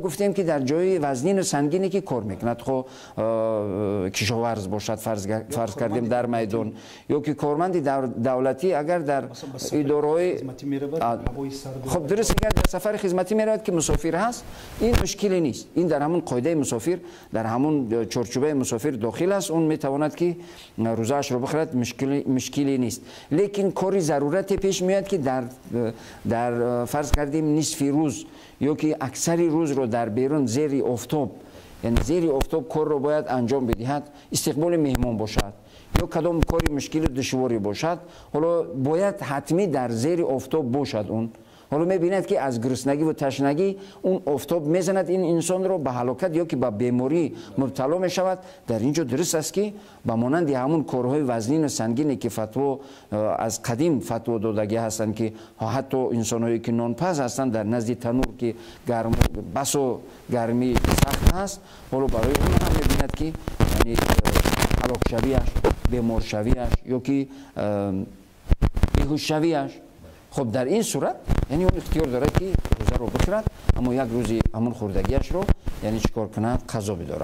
Гуфтем, ки дар ҷои вазнину сангине ки кор мекунад, хо кишоварз бошад, фарз кардем, дар майдон, ё ки корманди давлатӣ, агар дар идораҳои, хоб, дуруст, агар дар сафари хизматӣ меравад, ки мусофир ҳаст, ин мушкиле нест. Ин дар ҳамун қоидаи мусофир, дар ҳамун чорчӯбаи мусофир дохил аст. Он метавонад, ки рӯзаашро бихӯрад, мушкиле нест. Лекин кори зарурате пеш меояд, ки дар, фарз кардем, нисфи рӯз ё ки аксари рӯзро дар берун, зери офтоб, яъне зери офтоб корро бояд анҷом бидиҳад, истиқболи меҳмон бошад ё кадом кори мушкилу душворе бошад, ҳоло бояд ҳатмӣ дар зери офтоб бошад. Он ҳоло мебинад, ки аз гуруснагӣ ва ташнагӣ он офтоб мезанад, ин инсонро ба ҳалокат ё ки ба беморӣ мубтало мешавад. Дар ин ҷо дуруст аст, ки ба монанди ҳамун корҳои вазнину сангине, ки фатво аз қадим фатво додагӣ ҳастанд, ки ҳатто инсонҳое, ки нонпаз ҳастанд, дар назди танур, ки гарм басо гармӣ сахт аст, ҳоло барои он ҳам мебинад, ки яъне ҳалокшавиаш, беморшавиаш ё ки беҳушшавиаш. Хоб, дар ин сурат, яъне он ихтиёр дорад, ки рӯзаро бихӯрад, аммо як рӯзи ҳамун хӯрдагиашро, яъне чӣ кор кунад? Қазо бидорад.